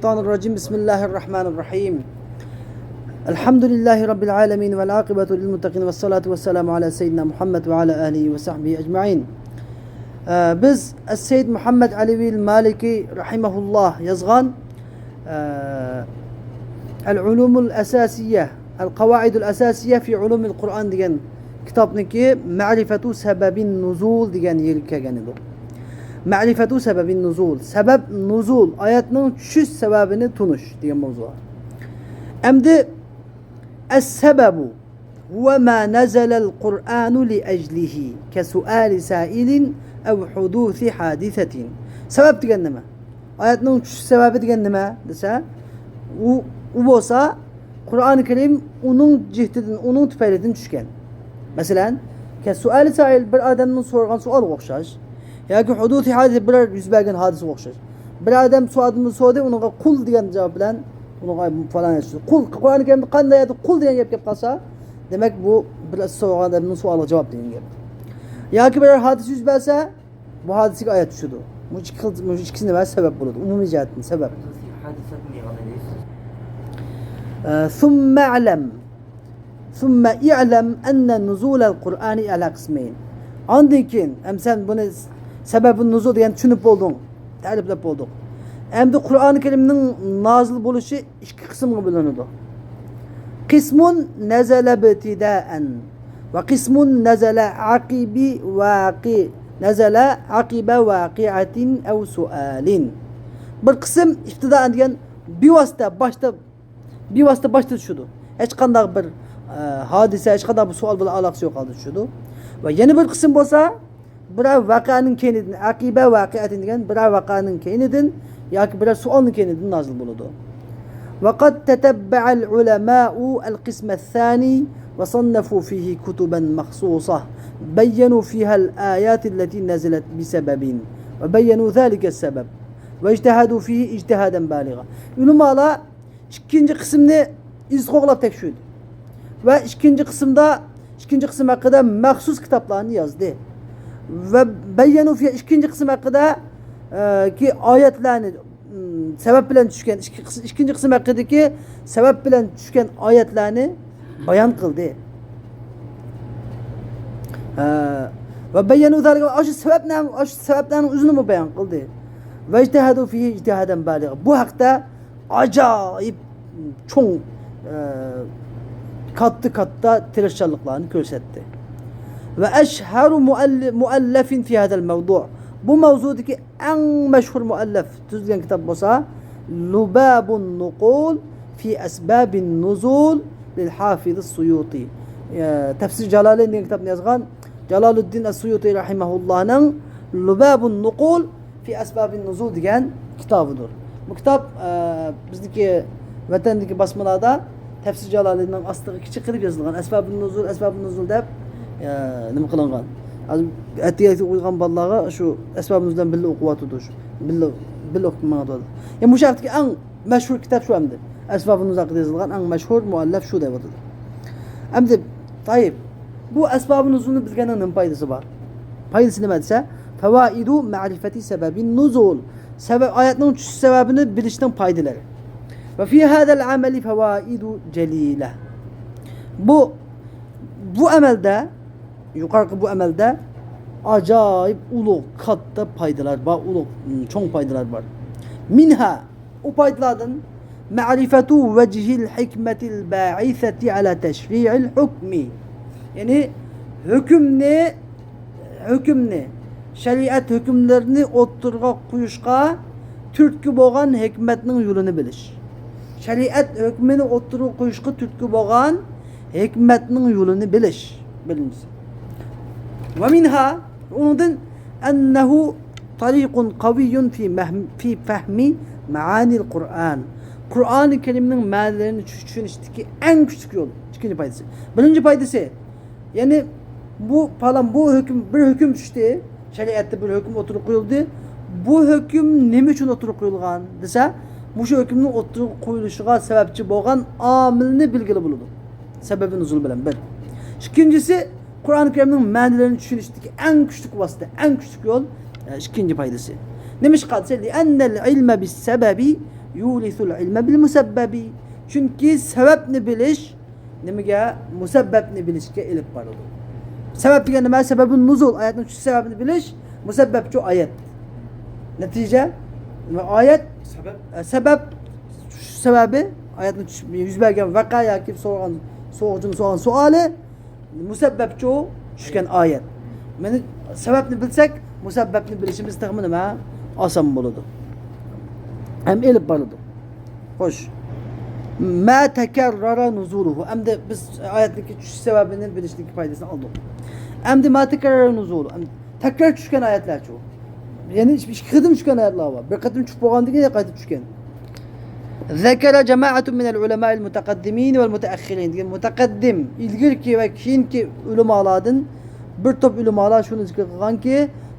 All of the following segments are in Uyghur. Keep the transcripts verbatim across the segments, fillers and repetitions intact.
الشيطان الرجيم. بسم الله الرحمن الرحيم. الحمد لله رب العالمين، والعاقبة للمتقين، والصلاة والسلام على سيدنا محمد وعلى آله وصحبه أجمعين. ئە، بىز ئەس-سەيد مۇھەممەد ئەلەۋىل مالىكى رەھىمەھۇللاھ يازغان، ئە، ئەل-ئۇلۇمۇل ئەساسىيە، ئەل-قاۋائىدۇل ئەساسىيە فى ئۇلۇمىل قۇرئان دېگەن كىتابنىڭكى مەرىفەتۇ سەبەبىن نۇزۇل دېگەن يېرىگە كەلگەن ئىدۇق. مەرىفەتۇ سەبەبىن نۇزۇل، سەبەب نۇزۇل، ئايەتنىڭ چۈشۈش سەۋەبىنى تونۇش دېگەن ماۋزۇ. ئەمدى ئەس-سەبەبۇ ھۇۋە ما نەزەلەل قۇرئانۇ لىئەجلىھى كەسۇئالى سائىلىن ئەۋ ھۇدۇسى ھادىسەتىن. سەۋەب دېگەن نېمە؟ ئايەتنىڭ چۈشۈش سەۋەبى دېگەن نېمە دېسە، ئۇ، ئۇ بولسا قۇرئانى كەرىم ئۇنىڭ جىھتىدىن، ئۇنىڭ تۈپەيلىدىن چۈشكەن. مەسىلەن، كەسۇئالى سائىل، بىر ئادەمنىڭ سورىغان سوئالىغا ئوخشاش. ياكى ھۇدۇسى ھادىسە، بىرەر يۈز بەرگەن ھادىسىگە ئوخشاش. بىر ئادەم سو-، ئادەمدىن سورىدى، ئۇنىڭغا قۇل دېگەن جاۋاب بىلەن، ئۇنىڭغا پالان يەتتى. قۇل، قۇرئانى كەرىمدە قانداق يەردە قۇل دېگەن گەپ كەپ قالسا، دېمەك، بۇ بىر سورىغان ئادەمنىڭ سوئالىغا جاۋاب دېگەن گەپ. ياكى بىرەر ھادىسە يۈز بەرسە، بۇ ھادىسىگە ئايەت چۈشىدۇ. بۇ ئىككى خىل، بۇ ئىككىسى نېمە؟ سەۋەب بولىدۇ. ئومۇمىي جەھەتتىن سەۋەب. ئە، ثم اعلم. ثم اعلم أن نزول القرآن على قسمين. ئاندىن كېيىن، ئەمدى سەن بۇنى سەبەبۇن نۇزۇل دېگەننى چۈشىنىپ بولدۇڭ، تەرىپلەپ بولدۇق. ئەمدى قۇرئانى كەرىمنىڭ نازىل بولۇشى ئىككى قىسىمغا بۆلۈنىدۇ. قسم نزل ابتداء وقسم نزل عقب واقع، نزل عقب واقعة أو سؤال. بىر قىسىم ئىبتىدائەن دېگەن بىۋاسىتە باشتا، بىۋاسىتە باشتا چۈشىدۇ. ھېچقانداق بىر، ئە، ھادىسە، ھېچقانداق بىر سوئال بىلەن ئالاقىسى يوق ھالدا چۈشىدۇ. ۋە يەنە بىر قىسىم بولسا، بىرەر ۋەقەنىڭ كەينىدىن، ئەقىبە ۋەقىئەتىن دېگەن بىرەر ۋەقەنىڭ كەينىدىن ياكى بىرەر سوئالنىڭ كەينىدىن نازىل بولىدۇ. وقد تتبع العلماء القسم الثاني وصنفوا فيه كتبا مخصوصة بينوا فيها الآيات التي نزلت بسبب وبينوا ذلك السبب واجتهدوا فيه اجتهادا بالغا. ئۆلىمالار ئىككىنچى قىسىمنى ئىز قوغلاپ تەكشۈردى. ۋە ئىككىنچى قىسىمدا، ئىككىنچى قىسىم ھەققىدە مەخسۇس كىتابلارنى يازدى. ۋە بەييەنۇ فىيھا، ئىككىنچى قىسىم ھەققىدە، ئە، كى ئايەتلەرنى، م، سەۋەب بىلەن چۈشكەن، ئىككى قىس-، ئىككىنچى قىسىم ھەققىدىكى سەۋەب بىلەن چۈشكەن ئايەتلەرنى بايان قىلدى. ئە، ۋە بەييەنۇ زالىكە، ئاشۇ سەۋەبلەرنى، ئاشۇ سەۋەبلەرنىڭ ئۆزىنىمۇ بايان قىلدى. ۋەجتەھەدۇ فىيھى ئىجتىھادەن بالىغا. بۇ ھەقتە ئاجايىپ چوڭ، ئە، كاتتا-كاتتا تىرىشچانلىقلارنى كۆرسەتتى. ۋە ئەشھەرۇ مۇئەللى-، مۇئەللەفىن فى ھازەل مەۋزۇ. بۇ مەۋزۇدا ئەڭ مەشھۇر مۇئەللەف تۈزگەن كىتاب بولسا، لۇبابۇن نۇقۇل فى ئەسبابىن نۇزۇل لىل ھافىز سۇيۇتى. ئە، تەفسىر جالالەين دېگەن كىتابنى يازغان جالالۇددىن ئەس-سۇيۇتى رەھىمەھۇللاھنىڭ لۇبابۇن نۇقۇل فى ئەسبابىن نۇزۇل دېگەن كىتابىدۇر. بۇ كىتاب، ئە، بىزنىڭكى ۋەتەندىكى باسمىلاردا تەپسىر جالالىنىڭ ئاستىغا كىچىك قىلىپ يېزىلغان، ئەسبابۇن نۇزۇل، ئەسبابۇن نۇزۇل دەپ، ئە، نېمە قىلىنغان. ھازىر ئەتىگەن ئوقۇيدىغان بالىلارغا شۇ ئەسبابۇن نۇزۇل بىلەن بىللە ئوقۇۋاتىدۇ، شۇ بىللە، بىللە ئوقۇپ ماڭىدۇ. يا، مۇشۇ ھەقتىكى ئەڭ مەشھۇر كىتاب شۇ ئەمدى. ئەسبابۇن نۇزۇل ھەققىدە يېزىلغان ئەڭ مەشھۇر مۇئەللەف شۇ دەۋاتىدۇ. ئەمدى، تايىپ، بۇ ئەسبابۇن نۇزۇلنى بىلگەننىڭ نېمە پايدىسى بار؟ پايدىسى نېمە دېسە، فەۋائىدۇ مەرىفەتى سەبەبىن نۇزۇل. سەۋەب، ئايەتنىڭ چۈشۈش سەۋەبىنى بىلىشنىڭ پايدىلىرى. ۋە فى ھازەل ئەمەلى فەۋائىدۇ جەلىلە. بۇ، بۇ ئەمەلدە، يۇقىرىقى بۇ ئەمەلدە ئاجايىپ ئۇلۇغ، كاتتا پايدىلار بار، ئۇلۇغ، چوڭ پايدىلار بار. مىنھا، ئۇ پايدىلاردىن مەرىفەتۇ ۋەجھىل ھىكمەتىل بەئىسەتى ئەلا تەشرىئىل ھۇكمى. يەنى ھۆكۈمنى، ھۆكۈمنى، شەرىئەت ھۆكۈملىرىنى ئوتتۇرىغا قويۇشقا تۈرتكە بولغان ھېكمەتنىڭ يولىنى بىلىش. شەرىئەت ھۆكمىنى ئوتتۇرىغا قويۇشقا تۈرتكە بولغان ھېكمەتنىڭ يولىنى بىلىش، بىرىنچىسى. ۋە مىنھا، ئۇنىڭدىن، ئەننەھۇ تەرىقۇن قەۋىييۇن فى مەھم-، فى فەھمى مەئانىل قۇرئان. قۇرئانى كەرىمنىڭ مەنىلىرىنى چۈش-، چۈشىنىشتىكى ئەڭ كۈچلۈك يول. ئىككىنچى پايدىسى. بىرىنچى پايدىسى، يەنى بۇ پالان، بۇ ھۆكۈم، بىر ھۆكۈم چۈشتى، شەرىئەتتە بىر ھۆكۈم ئوتتۇرىغا قويۇلدى. بۇ ھۆكۈم نېمە ئۈچۈن ئوتتۇرىغا قويۇلغان دېسە، مۇشۇ ھۆكۈمنىڭ ئوتتۇرىغا قويۇلۇشىغا سەۋەبچى بولغان ئامىلنى بىلگىلى بولىدۇ. سەبەبى نۇزۇل بىلەن بىر. ئىككىنچىسى، قۇرئان كەرىمنىڭ مەنىلىرىنى چۈشىنىشتىكى ئەڭ كۈچلۈك ۋاسىتە، ئەڭ كۈچلۈك يول، ئە، ئىككىنچى پايدىسى. نېمىشقا دېسە، لىئەننەل ئىلمە بىسسەبەبى يورث العلم بالمسبب. چۈنكى سەۋەبنى بىلىش نېمىگە؟ مۇسەببەبنى بىلىشكە ئېلىپ بارىدۇ. سەۋەب دېگەن نېمە؟ سەۋەبۇن نۇزۇل، ئايەتنىڭ چۈشۈش سەۋەبىنى بىلىش، مۇسەببەبچۇ ئايەت. نەتىجە، ئايەت، سەۋەب. ئە، سەۋەب، چۈشۈش سەۋەبى، ئايەتنىڭ چۈش-، يۈز بەرگەن ۋەقە ياكى سورىغان، سوئالچىنىڭ سورىغان سوئالى، مۇسەببەبچۇ چۈشكەن ئايەت. مانا سەۋەبنى بىلسەك، مۇسەببەبنى بىلىشىمىز تېخىمۇ نېمە؟ ئاسان بولىدۇ. ھەم ئېلىپ بارىدۇ. خوش. ما تكرر نزوله. ئەمدى بىز ئايەتنىڭكى چۈشۈش سەۋەبىنى بىلىشنىڭكى پايدىسىنى ئالدۇق. ئەمدى ما تكرر نزوله. ئەمدى تەكرار چۈشكەن ئايەتلەرچۇ؟ يەنى ئىككى قېتىم چۈشكەن ئايەتلەر بار. بىر قېتىم چۈشۈپ بولغاندىن كېيىن قايتا چۈشكەن. ذكر جماعة من العلماء المتقدمين والمتأخرين دېگەن مۇتەقەددىم، ئىلگىرىكى ۋە كېيىنكى ئۆلىمالاردىن بىر توپ ئۆلىمالار شۇنى زىكىر قىلغانكى،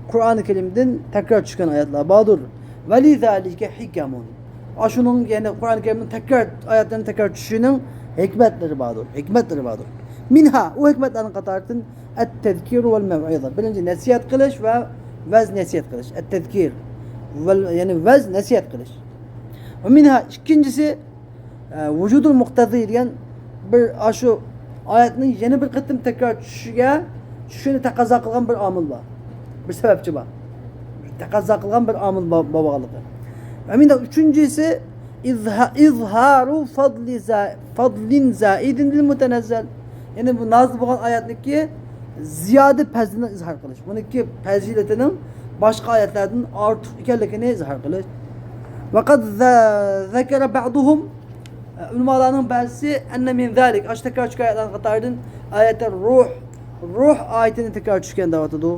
قۇرئانى كەرىمدىن تەكرار چۈشكەن ئايەتلەر باردۇر. ولذلك حكم. ئاشۇنىڭ، يەنى قۇرئانى كەرىمنىڭ تەكرار، ئايەتلەرنىڭ تەكرار چۈشۈشىنىڭ ھېكمەتلىرى باردۇر. ھېكمەتلىرى باردۇر. منها، ئۇ ھېكمەتلەرنىڭ قاتارىدىن التذكير والموعظة. بىرىنچى، نەسىھەت قىلىش ۋە ۋەز نەسىھەت قىلىش. التذكير. ۋەل-، يەنى ۋەز نەسىھەت قىلىش. ومنها، ئىككىنچىسى، ئە، ۋۇجۇدۇل مۇقتەزى دېگەن بىر ئاشۇ ئايەتنىڭ يەنە بىر قېتىم تەكرار چۈشۈشىگە، چۈشۈشىنى تەقەززا قىلغان بىر ئامىل بار. بىر سەۋەبچى بار. تەقەززا قىلغان بىر ئامىل بار، بولغانلىقى. ئەمدى ئۈچىنچىسى، إظه-، إظهار فضل زا-، فضل زائد للمتنزل. يەنى بۇ نازىل بولغان ئايەتنىڭكى زىيادە پەزلىنى ئىزھار قىلىش. بۇنىڭكى پەزىلىتىنىڭ باشقا ئايەتلەردىن ئارتۇق ئىكەنلىكىنى ئىزھار قىلىش. وقد ذ-، ذكر بعضهم، ئۆلىمالارنىڭ بەزىسى، أن من ذلك، ئاشۇ تەكرار چۈشكەن ئايەتلەرنىڭ قاتارىدىن ئايەتى روھ، روھ ئايىتىنى تەكرار چۈشكەن دەۋاتىدۇ.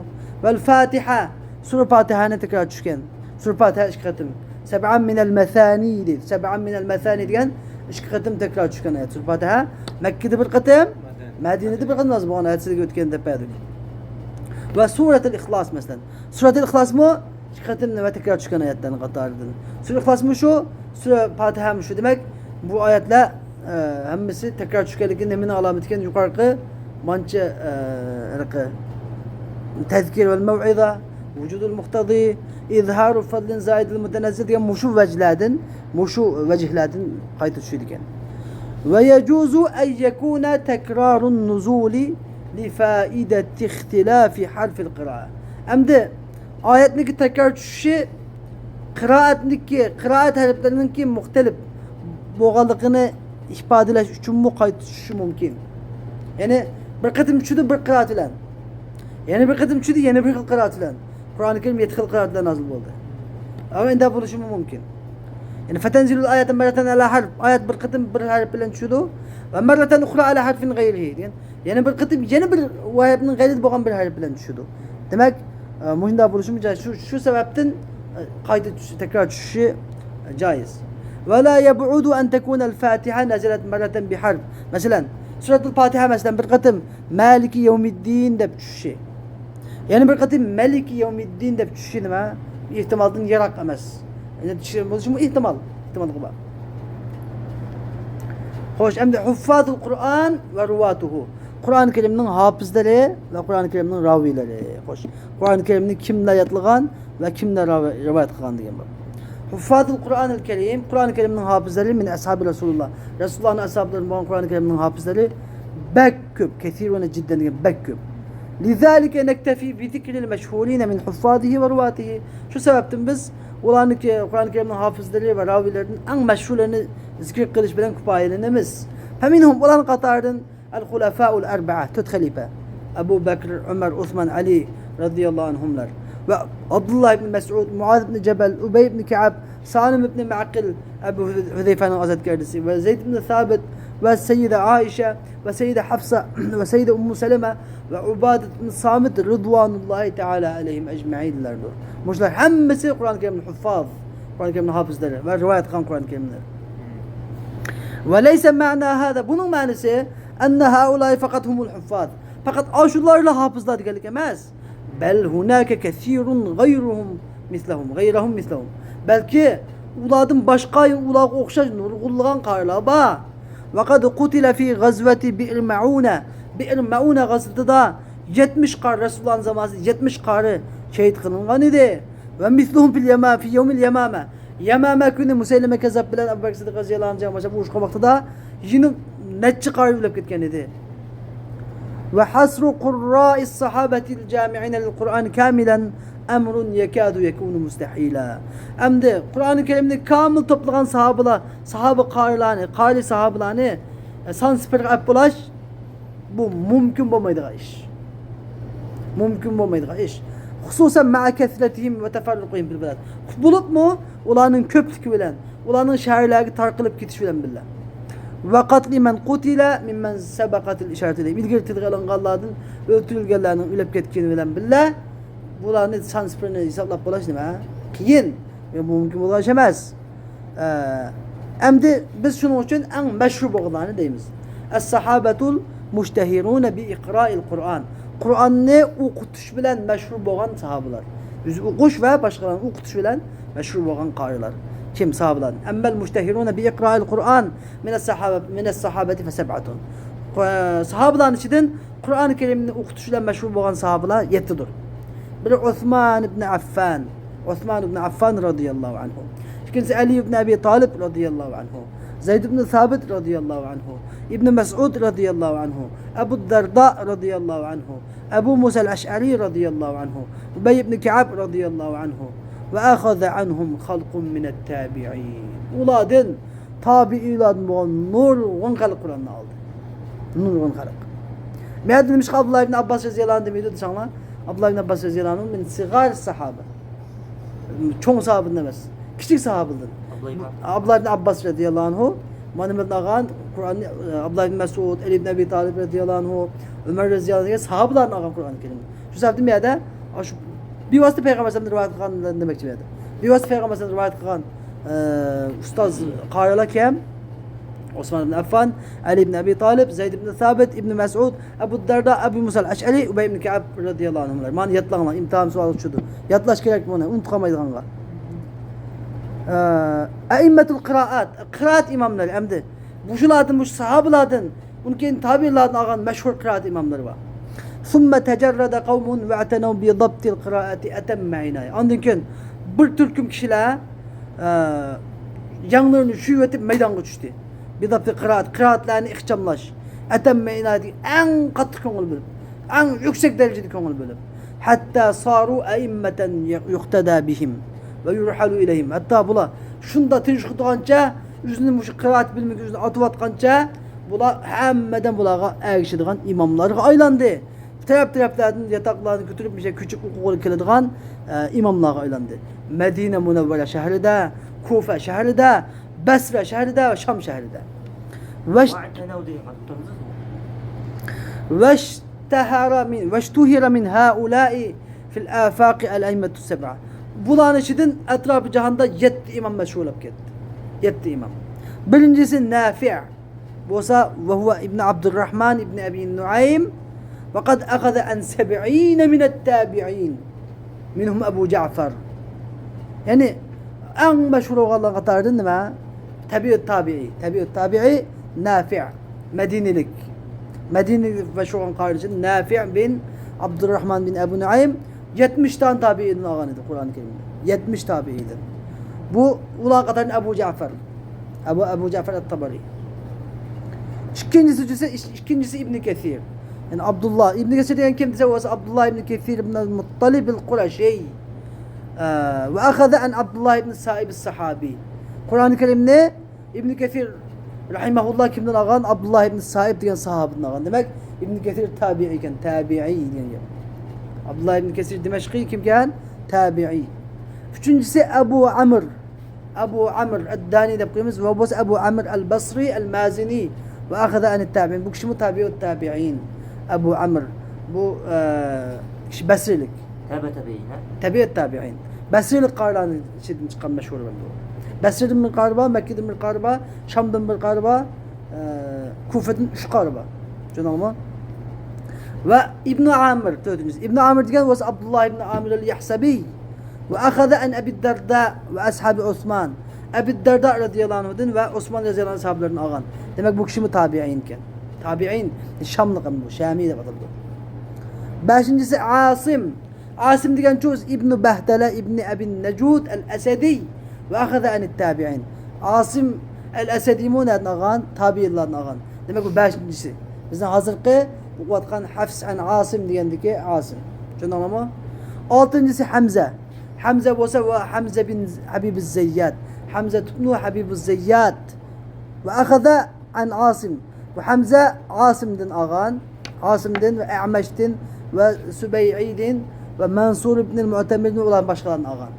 والفاتحة، سۈرە پاتىھەنى تەكرار چۈشكەن. سۈرە پاتىھە ئىككى قېتىم. سبعا من المثاني دەيدۇ. سبعا من المثاني دېگەن ئىككى قېتىم تەكرار چۈشكەن ئايەت. سۈرە پاتىھە مەككىدە بىر قېتىم، مەدىنىدە بىر قېتىم نازىل بولغان ئايەت، سىلەرگە ئۆتكەندە دەپ بەردۇق. ۋە سۈرەتۇل ئىخلاس، مەسىلەن. سۈرەتۇل ئىخلاسمۇ ئىككى قېتىم نېمە تەكرار چۈشكەن ئايەتلەرنىڭ قاتارىدىن. سۈرە ئىخلاسمۇ شۇ، سۈرە پاتىھەمۇ شۇ. دېمەك، بۇ ئايەتلەر، ئە، ھەممىسى تەكرار چۈشكەنلىكى نېمىنىڭ ئالامىتى ئىكەن؟ يۇقىرىقى مانچە، ئە، ھېلىقى تەزكىر ۋەل مەۋئىزە، ۋۇجۇدۇل مۇقتەزى، ئىزھارۇ فەزلىن زائىدىل مۇتەنەززىل دېگەن مۇشۇ ۋەجلەردىن، مۇشۇ ۋەجىھلەردىن قايتا چۈشىدىكەن. ويجوز أن يكون تكرار النزول لفائدة اختلاف حرف القراءة. ئەمدى ئايەتنىڭكى تەكرار چۈشۈشى قىرائەتنىڭكى، قىرائەت ھەرپلىرىنىڭكى مۇختەلىپ بولغانلىقىنى ئىپادىلەش ئۈچۈنمۇ قايتا چۈشۈشى مۇمكىن. يەنى بىر قېتىم چۈشىدۇ بىر قىرائەت بىلەن. يەنە بىر قېتىم چۈشىدۇ يەنە بىر خىل قىرائەت بىلەن. قۇرئانى كەرىم يەتتە خىل قىرائەت بىلەن نازىل بولدى. ئەمما ئۇنداق بولۇشىمۇ مۇمكىن. يەنى فتنزل الآية مرة على حرف. ئايەت بىر قېتىم بىر ھەرپ بىلەن چۈشىدۇ. ومرة أخرى على حرف غيره دېگەن. يەنە بىر قېتىم، يەنە بىر ھەرپنىڭ غەيرىدە بولغان بىر ھەرپ بىلەن چۈشىدۇ. دېمەك، ئە، مۇشۇنداق بولۇشىمۇ جايىز. شۇ، شۇ سەۋەبتىن، ئە، قايتا چۈش-، تەكرار چۈشۈشى جايىز. ولا يبعد أن تكون الفاتحة نزلت مرة بحرف. مەسىلەن، سۈرەتۇل پاتىھە، مەسىلەن، بىر قېتىم مالك يوم الدين دەپ چۈشۈشى، يەنە بىر قېتىم مەلىكى يەۋمىددىن دەپ چۈشۈشى نېمە؟ ئېھتىمالدىن يىراق ئەمەس. يەنە چۈشۈشى بولۇشىمۇ ئېھتىمال، ئېھتىماللىقى بار. خوش، ئەمدى ھۇففازۇل قۇرئان ۋە رۇۋاتۇھۇ. قۇرئان كەرىمنىڭ ھاپىزلىرى ۋە قۇرئان كەرىمنىڭ راۋىيلىرى. خوش، قۇرئان كەرىمنى كىملەر يادلىغان ۋە كىملەر راۋا-، رىۋايەت قىلغان دېگەن بار. ھۇففازۇل قۇرئانىل كەرىم، قۇرئان كەرىمنىڭ ھاپىزلىرى، مىن ئەسھابى رەسۇلۇللا، رەسۇلۇللانىڭ ئەسھابلىرىدىن بولغان قۇرئان كەرىمنىڭ ھاپىزلىرى بەك كۆپ، كەسىرۇنە جىددەن دېگەن بەك كۆپ. لىزالىكە نەكتەفى بىزىكرىل مەشھۇرىنە مىن ھۇففازىھى ۋە رۇۋاتىھى. شۇ سەۋەبتىن بىز ئۇلارنىڭكى، قۇرئان كەرىمنىڭ ھاپىزلىرى ۋە راۋىلىرىدىن ئەڭ مەشھۇرلىرىنى زىكىر قىلىش بىلەن كۇپايىلىنىمىز. فمنهم، ئۇلارنىڭ قاتارىدىن، الخلفاء الأربعة، تۆت خەلىپە، ئەبۇ بەكر، ئۆمەر، ئوسمان، ئەلى رەزىياللاھۇ ئەنھۇملار ۋە ئابدۇللا ئىبن مەسئۇد، مۇئاز ئىبن جەبەل، ئۇبەي ئىبن كەئب، سالىم ئىبن مەقىل، ئەبۇ ھۇزەيفەنىڭ ئازادكارىسى، ۋە زەيد ئىبن سابىت، ۋە سەييىدە ئائىشە، ۋە سەييىدە ھەفسە، ۋە سەييىدە ئۇممۇ سەلەمە، ۋە ئۇبادەت ئىبن سامىت رىدۋانۇللاھى تەئالا ئەلەيھىم ئەجمەئىنلاردۇر. مۇشۇلار ھەممىسى قۇرئان كەرىمنىڭ ھۇففاز، قۇرئان كەرىمنىڭ ھاپىزلىرى ۋە رىۋايەت قىلغان قۇرئان كەرىملەر. وليس معنى هذا، بۇنىڭ مەنىسى، أن هؤلاء فقط هم الحفاظ، پەقەت ئاشۇلارلا ھاپىزلار دېگەنلىك ئەمەس. بل هناك كثير غيرهم مثلهم، غيرهم مثلهم. بەلكى ئۇلاردىن باشقا، ئۇلارغا ئوخشاش نۇرغۇنلىغان قارىلار بار. وقد قتل في غزوة بئر معونة، بئر مەئۇنە غەزۋىتىدا يەتمىش قارى، رەسۇلۇللانىڭ زامانىسىدا يەتمىش قارى شېھىت قىلىنغان ئىدى. ومثلهم في اليما-، في يوم اليمامة، يەمامە كۈنى مۇسەيلىمە كەززاب بىلەن ئەبۇ بەكىر سىددىق رەزىياللاھۇ ئەنھۇ جەڭ باشلاپ ئۇرۇشقان ۋاقتىدا يەنە نەچچە قارى ئۆلۈپ كەتكەن ئىدى. وحصر قراء الصحابة الجامعين للقرآن كاملا أمر يكاد يكون مستحيلا. ئەمدى قۇرئانى كەرىمنى كامىل توپلىغان ساھابىلار، ساھابە قارىلارنى، قارى ساھابىلارنى، ئە، سان سىپىرىگە ئەپ بولاش، بۇ مۇمكىن بولمايدىغان ئىش. مۇمكىن بولمايدىغان ئىش. خۇسۇسەن مەئە كەسرەتىھىم ۋە تەفەررۇقىھىم فىل بىلاد. بولۇپمۇ ئۇلارنىڭ كۆپلۈكى بىلەن، ئۇلارنىڭ شەھەرلەرگە تارقىلىپ كېتىشى بىلەن بىللە. ۋە قەتلى مەن قۇتىلە مىممەن سەبەقەتىل ئىشارەتۇ ئىلەيھىم. ئىلگىرى تىلغا ئېلىنغانلاردىن ئۆلتۈرۈلگەنلەرنىڭ ئۆلۈپ كەتكىنى بىلەن بىللە، بۇلارنى سان سىپىرىنى ھېسابلاپ بولاش نېمە؟ قىيىن. مۇمكىن بولغان ئىش ئەمەس. ئە، ئەمدى بىز شۇنىڭ ئۈچۈن ئەڭ مەشھۇر بولغانلارنى دەيمىز. ئەس-ساھابەتۇل مۇشتەھىرۇنە بى ئىقرائىل قۇرئان. قۇرئاننى ئوقۇتۇش بىلەن مەشھۇر بولغان ساھابىلار. ئۆزى ئوقۇش ۋە باشقىلارنى ئوقۇتۇش بىلەن مەشھۇر بولغان قارىلار. كىم ساھابىلار؟ ئەممەل مۇشتەھىرۇنە بى ئىقرائىل قۇرئان مىنەس ساھابە-، مىنەس ساھابەتى فەسەبئەتۇن. قۇ-، ساھابىلارنىڭ ئىچىدىن قۇرئانى كەرىمنى ئوقۇتۇش بىلەن مەشھۇر بولغان ساھابىلار يەتتىدۇر. بىرى ئۇسمان ئىبن ئەففان، ئۇسمان ئىبن ئەففان رازىياللاھۇ ئەنھۇ. ئىككىنچىسى ئەلى ئىبن ئەبى تالىب رازىياللاھۇ ئەنھۇ. زەيد ئىبن سابىت رازىياللاھۇ ئەنھۇ. ئىبن مەسئۇد رازىياللاھۇ ئەنھۇ. ئەبۇ دەردا رازىياللاھۇ ئەنھۇ. ئەبۇ مۇسەل ئەشئەرى رازىياللاھۇ ئەنھۇ. ئۇبەي ئىبن كەئب رازىياللاھۇ ئەنھۇ. ۋە ئەخەزە ئەنھۇم خەلقۇم مىنەت تابىئىن. ئۇلاردىن تابىئىيلاردىن بولغان نۇرغۇن خەلق قۇرئاننى ئالدى. نۇرغۇن خەلق. مەدىنە نېمىشقا ئابدۇللا ئىبن ئابباس رەزىياللاھۇ ئەنھۇ دېمەيدۇ دېسەڭلار؟ ئابدۇللا ئىبن ئابباس رەزىياللاھۇ ئەنھۇ مىن سىغار ساھابە. چوڭ ساھابىدىن ئەمەس. كىچىك ساھابىدىن. ئابدۇللا ئىبن ئابباس رەزىياللاھۇ ئەنھۇ مانا بىلەن ئالغان قۇرئاننى، ئابدۇللا ئىبن مەسئۇد، ئەلى ئىبن ئەبى تالىب رەزىياللاھۇ ئەنھۇ، ئۆمەر رەزىياللاھۇ ئەنھۇ دېگەن ساھابىلارنى ئالغان قۇرئانى كەرىم. شۇ سەۋەبتىن بۇ يەردە، شۇ بىۋاسىتە پەيغەمبەر ئەلەيھىسسالامدىن رىۋايەت قىلغان دېمەكچى بۇ يەردە. بىۋاسىتە پەيغەمبەر ئەلەيھىسسالامدىن رىۋايەت قىلغان، ئە، ئۇستاز قارىلار كىم؟ ئۇسمان ئىبن ئەففان، ئەلى ئىبن ئەبى تالىب، زەيد ئىبن سابىت، ئىبن مەسئۇد، ئەبۇ دەردا، ئەبۇ مۇسەل ئەشئەرى، ئۇبەي ئىبن كەئب رەزىياللاھۇ ئەنھۇملار. مانا يادلاڭلار، ئىمتىھان سوئالى چۈشىدۇ. يادلاش كېرەك بۇنى، ئۇنتۇپ قالمايدىغانغا. ئە، ئەئىممەتۇل قىرائات، قىرائەت ئىماملىرى ئەمدى. مۇشۇلاردىن، مۇشۇ ساھابىلاردىن، ئۇنىڭ كېيىن تابىئىنلاردىن ئالغان مەشھۇر قىرائەت ئىماملىرى بار. ثم تجرد قوم واعتنوا بضبط القراءة أتم عناية. ئاندىن كېيىن بىر تۈركۈم كىشىلەر، ئە، يەڭلىرىنى چۈشۈۋېتىپ مەيدانغا چۈشتى. بضبط القراءة، قىرائەتلەرنى ئىخچاملاش. أتم عناية، ئەڭ قاتتىق كۆڭۈل بۆلۈپ، ئەڭ يۈكسەك دەرىجىدە كۆڭۈل بۆلۈپ. حتى صاروا أئمة يقتدى بهم ويرحل إليهم. ھەتتا بۇلار شۇنداق تىنچلىق تۇرغانچە، ئۆزىنى مۇشۇ قىرائەت بىلىمىگە ئۆزىنى ئاتىۋاتقانچە، بۇلار ھەممىدىن بۇلارغا ئەگىشىدىغان ئىماملارغا ئايلاندى. تەرەپ-تەرەپلەردىن ياتاقلارنى كۆتۈرۈپ، مۇشۇ كۆچۈپ ئوقۇغىلى كېلىدىغان، ئە، ئىماملارغا ئايلاندى. مەدىنە مۇنەۋۋەرە شەھىرىدە، كۇفە شەھىرىدە، بەسرە شەھىرىدە ۋە شام شەھىرىدە. ۋەش-، ۋەشتەھەرە مىن، ۋەشتۇھىرە مىن ھائۇلائى فىل ئافاقى ئەل ئەئىممەتۇس سەبئە. بۇلارنىڭ ئىچىدىن ئەتراپى جاھاندا يەتتە ئىمام مەشھۇرلاپ كەتتى. يەتتە ئىمام. بىرىنچىسى نافىئ بولسا، وهو ابن عبد الرحمن ابن أبي نعيم، وقد أخذ عن سبعين من التابعين، منهم أبو جعفر. يەنى ئەڭ مەشھۇر بولغانلار قاتارىدىن نېمە؟ تەبىئۇت تابىئىي. تەبىئۇت تابىئىي نافىئ، مەدىنىلىك. مەدىنىلىك مەشھۇر بولغان قارىدىشى نافىئ بىن ئابدۇرراھمان بىن ئەبۇ نۇئەيم يەتمىش دانە تابىئىدىن ئالغان ئىدى قۇرئانى كەرىمنى. يەتمىش تابىئىدىن. بۇ، ئۇلار قاتارىدىن ئەبۇ جەفەر. ئەبۇ، ئەبۇ جەفەر ئەت-تابارى. ئىككىنچىسى، ئىككىنچىسى ئىبنى كەسىر. يەنى ئابدۇللا. ئىبنى كەسىر دېگەن كىم دېسە، ئۇ ئابدۇللا ئىبنى كەسىر ئىبن ئەل-مۇتتەلىب ئەل-قۇرەشى. ئە، ۋە ئەخەزە ئەن ئابدۇللا ئىبنى سائىب ئەس-سەھابى. قۇرئانى كەرىمنى ئىبنى كەسىر رەھىمەھۇللا كىمدىن ئالغان؟ ئابدۇللا ئىبنى سائىب دېگەن ساھابىدىن ئالغان. دېمەك، ئىبنى كەسىر تابىئىي ئىكەن، تابىئىي دېگەن گەپ. ئابدۇللا ئىبنى كەسىر دىمەشقىي كىمكەن؟ تابىئىي. ئۈچىنچىسى ئەبۇ ئەمر. ئەبۇ ئەمر ئەد-دانى دەپ قويىمىز. ۋە بولسا ئەبۇ ئەمر ئەل-بەسرى ئەل-مازىنى ۋە ئەخەزە ئەنىت تابىئىن. بۇ كىشىمۇ تابىئۇت تابىئىن. ئەبۇ ئەمر. بۇ، ئە، كىشى بەسرىلىك. تابىئۇت تابىئىن، ھە؟ تابىئۇت تابىئىن. بەسرىلىك قارىلارنىڭ ئىچىدىن چىققان مەشھۇر ئىمام بۇ. بەسرىدىن بىر قارى بار، مەككىدىن بىر قارى بار، شامدىن بىر قارى بار، ئە، كۇفىدىن ئۈچ قارى بار. چۈشەندىڭىزمۇ؟ ۋە ئىبنى ئامىر، تۆتىنچىسى. ئىبنى ئامىر دېگەن بولسا ئابدۇللا ئىبنى ئامىر ئەل-يەھسەبى. ۋە ئەخەزە ئەن ئەبى دەردا ۋە ئەسھابى ئوسمان. ئەبى دەردا رەزىياللاھۇ ئەنھۇدىن ۋە ئوسمان رەزىياللاھۇ ئەنھۇ ساھابىلىرىدىن ئالغان. دېمەك، بۇ كىشىمۇ تابىئىن ئىكەن. تابىئىن، شاملىق ئەمدى بۇ، شامىي دەپ ئاتىلىدۇ. بەشىنچىسى ئاسىم. ئاسىم دېگەن چۇ ئىبنى بەھدەلە ئىبنى ئەبى نەجۇد ئەل-ئەسەدى. وأخذ عن التابعين. ئاسىم ئەل ئەسەدىمۇ نەدىن ئالغان؟ تابىئىنلاردىن ئالغان. دېمەك، بۇ بەشىنچىسى. بىزنىڭ ھازىرقى ئوقۇۋاتقان ھەفس ئەن ئاسىم دېگەندىكى ئاسىم. چۈشەندىڭلارمۇ؟ ئالتىنچىسى ھەمزە. ھەمزە بولسا، ۋە ھەمزە بىن ھەبىبىز زەييات. ھەمزە ئىبنۇ ھەبىبىز زەييات. وأخذ عن عاصم. بۇ ھەمزە ئاسىمدىن ئالغان. ئاسىمدىن ۋە ئەمەشتىن ۋە سۇبەيئىدىن ۋە مەنسۇر ئىبنىل مۇئتەمىردىن، ئۇلار باشقىلاردىن ئالغان.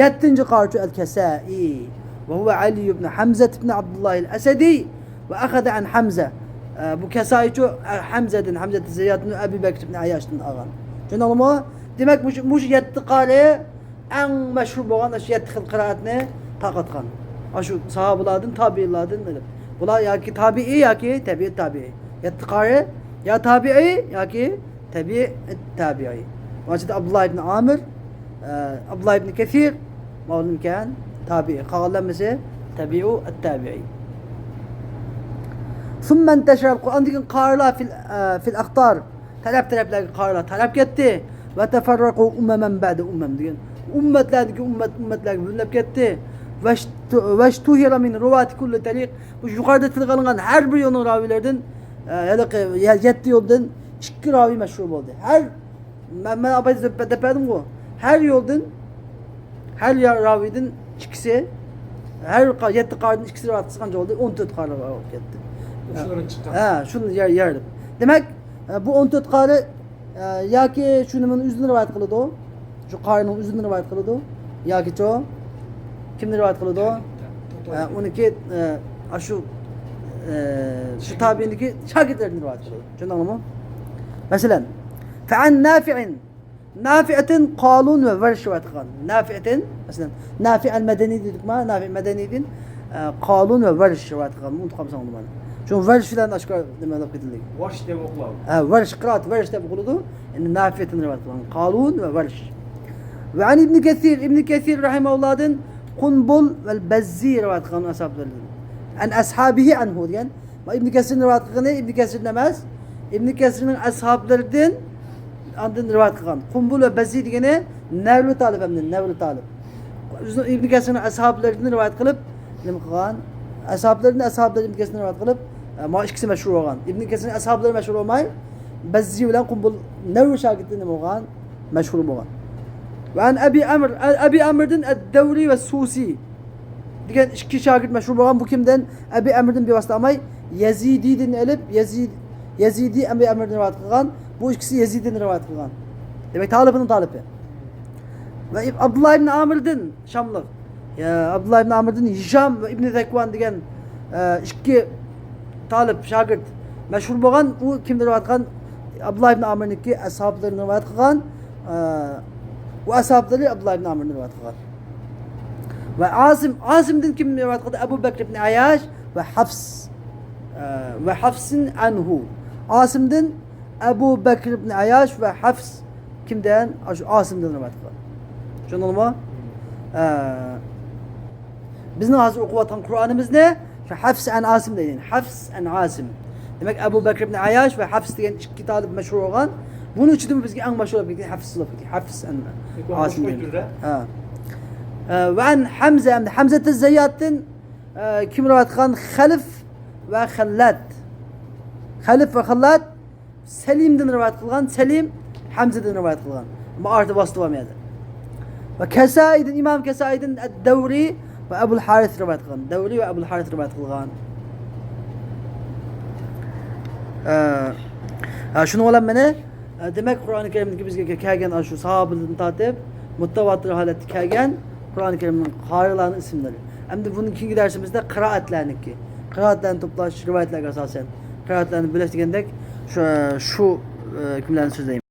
يەتتىنچى قارىچۇ ئەل كەسائى. وهو علي بن حمزة بن عبد الله الأسدي وأخذ عن حمزة. ئە، بۇ كەسائىچۇ، ئە، ھەمزەدىن، ھەمزە زەيياتتىن، ئەبۇ بەكر ئىبن ئەياشتىن ئالغان. چۈشەندىڭلارمۇ؟ دېمەك، مۇشۇ، مۇشۇ يەتتە قارى ئەڭ مەشھۇر بولغان ئاشۇ يەتتە خىل قىرائەتنى تارقاتقان. ئاشۇ ساھابىلاردىن، تابىئىنلاردىن ئېلىپ. بۇلار ياكى تابىئىي ياكى تەبىئىت تابىئىي. يەتتە قارى يا تابىئىي ياكى تەبىئىت تابىئىي. ئۇنىڭ ئىچىدە ئابدۇللا ئىبن ئامىر، ئە، ئابدۇللا ئىبن كەسىر، مەلۇم ئىكەن، تابىئىي. قالغانلار ھەممىسى تەبىئۇ ئەت تابىئىي. ثم انتشر القرآن، ئاندىن كېيىن قارىلار فىل، ئە، فىل ئەقتار. تەرەپ-تەرەپلەرگە قارىلار تارەپ كەتتى. وتفرقوا أمما بعد أمم دېگەن. ئۈممەتلەردىكى ئۈممەت، ئۈممەتلەرگە بۆلۈنۈپ كەتتى. واشت-، واشتهر من رواة كل طريق. بۇ يۇقىرىدا تىلغا ئالىنغان ھەر بىر يولنىڭ راۋىلىرىدىن، ئە، ھېلىقى يە-، يەتتە يولدىن ئىككى راۋى مەشھۇر بولدى. ھەر، مەن، مەن ئاپايدا دەپ، دەپ بەردىمغۇ. ھەر يولدىن، ھەر يا-، راۋىدىن ئىككىسى، ھەر قا-، يەتتە قارىدىن ئىككىسى رىۋايەت قىلسا قانچە بولدى؟ ئون تۆت قارى بولۇپ كەتتى. شۇلارنى چىققان. ھە، شۇنى يا-، يايدىم. دېمەك، ئە، بۇ ئون تۆت قارى، ئە، ياكى شۇ نېمىنى ئۆزىدىن رىۋايەت قىلىدۇ، شۇ قارىنىڭ ئۆزىدىن رىۋايەت قىلىدۇ، ياكى چۇ كىمدىن رىۋايەت قىلىدۇ؟ ئە، ئۇنىڭكى، ئە، ئاشۇ، ئە، شۇ تابىئىنىڭكى شاگىرتلىرىدىن رىۋايەت قىلىدۇ. چۈشەندىڭلارمۇ؟ مەسىلەن، فعن نافع. نافىئتىن قالۇن ۋە ۋەرش رىۋايەت قىلغان. نافىئتىن، مەسىلەن، نافىئ ئەل مەدەنى دېدۇقما، نافىئ مەدەنىدىن، ئە، قالۇن ۋە ۋەرش رىۋايەت قىلغان. ئۇنتۇپ قالمىساڭ بولمايدۇ. شۇ ۋەرش بىلەن ئاشكارا نېمە قىلىپ كېتىلدى. ۋەرش دەپ ئوقۇلىدۇ. ھە، ۋەرش، قىرائەت ۋەرش دەپ ئوقۇلىدۇ. ئەمدى نافىئتىن رىۋايەت قىلغان. قالۇن ۋە ۋەرش. ۋە ئەن ئىبنى كەسىر، ئىبنى كەسىر رەھىمەھۇللاھدىن قۇنبۇل ۋەل بەززى رىۋايەت قىلغان ئەسھابلىرىدىن. ئەن ئەسھابىھى ئەنھۇ دېگەن. ئىبنى كەسىرنىڭ رىۋايەت قىلغىنى ئىبنى كەسىردىن ئەمەس، ئىبنى كەسىرنىڭ ئەسھابلىرىدىن ئاندىن رىۋايەت قىلغان. قۇنبۇل ۋە بەززى دېگىنى نەۋۋى تالىپ ئەمدى، نەۋۋى تالىپ. ئۆزىنىڭ ئىبنى كەسىرنىڭ ئەسھابلىرىدىن رىۋايەت قىلىپ، نېمە قىلغان؟ ئەسھابلىرىدىن، ئەسھابلىرى ئىبنى كەسىرنى رىۋايەت قىلىپ، ئە، مانا ئىككىسى مەشھۇر بولغان. ئىبنى كەسىرنىڭ ئەسھابلىرى مەشھۇر بولماي، بەززى بىلەن قۇنبۇل نەۋۋى شاگىرتى نېمە بولغان؟ مەشھۇر بولغان. ۋە ئەن ئەبى ئەمر، ئە-، ئەبى ئەمردىن ئەد-دەۋرى ۋە سۇسى دېگەن ئىككى شاگىرت مەشھۇر بولغان. بۇ كىمدىن؟ ئەبى ئەمردىن بىۋاسىتە ئالماي، يەزىدىدىن ئېلىپ، يەزىد-، يەزىدى ئەبى ئەمردىن رىۋايەت قىلغان. بۇ ئىككىسى يەزىدىدىن رىۋايەت قىلغان. دېمەك، تالىپىنىڭ تالىپى. ۋە ئىب-، ئابدۇللا ئىبن ئامىردىن، شاملىق. يا، ئابدۇللا ئىبن ئامىردىن ھىشام ۋە ئىبنى زەكۋان دېگەن، ئە، ئىككى تالىپ، شاگىرت مەشھۇر بولغان. ئۇ كىمدىن رىۋايەت قىلغان؟ ئابدۇللا ئىبن ئامىرنىڭكى ئەسھابلىرىدىن رىۋايەت قىلغان. ئە، ئۇ ئەسھابلىرى ئابدۇللا ئىبن ئامىردىن رىۋايەت قىلغان. ۋە ئاسىم، ئاسىمدىن كىم رىۋايەت قىلدى؟ ئەبۇ بەكر ئىبن ئەياش ۋە ھەفس. ئە، ۋە ھەفسىن ئەنھۇ. ئاسىمدىن ئەبۇ بەكر ئىبن ئەياش ۋە ھەفس كىمدىن؟ ئاشۇ ئاسىمدىن رىۋايەت قىلغان. چۈشەندىڭلارمۇ؟ ئە، بىزنىڭ ھازىر ئوقۇۋاتقان قۇرئانىمىزنى شۇ ھەفس ئەن ئاسىم دەيدۇ. ھەفس ئەن ئاسىم. دېمەك، ئەبۇ بەكر ئىبن ئەياش ۋە ھەفس دېگەن ئىككى تالىپ مەشھۇر بولغان. بۇنىڭ ئىچىدىمۇ بىزگە ئەڭ مەشھۇر بولۇپ كەتكەن ھەفس بولۇپ كەتكەن. ھەفس ئەن ئاسىم دېگەن. ھە. ئە، ۋە ئەن ھەمزە، ھەمزە، ھەمزە زەيياتتىن، ئە، كىم رىۋايەت قىلغان؟ خەلف ۋە خەللات. خەلف ۋە خەللات سەلىمدىن رىۋايەت قىلغان، سەلىم ھەمزىدىن رىۋايەت قىلغان. ئەمما ئارىدا ۋاسىتە بار بۇ يەردە. ۋە كەسائىدىن، ئىمام كەسائىدىن ئەد-دەۋرى ۋە ئەبۇل ھارىس رىۋايەت قىلغان. دەۋرى ۋە ئەبۇل ھارىس رىۋايەت قىلغان. ئە، ھە، شۇنىڭ بىلەن مانا، ئە، دېمەك، قۇرئانى كەرىمدىكى بىزگە كەلگەن ئاشۇ ساھابىلىرىدىن تارتىپ مۇتتەۋاتىر ھالەتتە كەلگەن قۇرئانى كەرىمنىڭ قارىلارنىڭ ئىسىملىرى. ئەمدى بۇنىڭ كېيىنكى دەرسىمىزدە قىرائەتلەرنىڭكى، قىرائەتلەرنى توپلاش رىۋايەتلەرگە ئاساسەن قىرائەتلەرنى بۆلۈش دېگەندەك شۇ، شۇ، ئە، ھۆكۈملەرنى سۆزلەيمىز.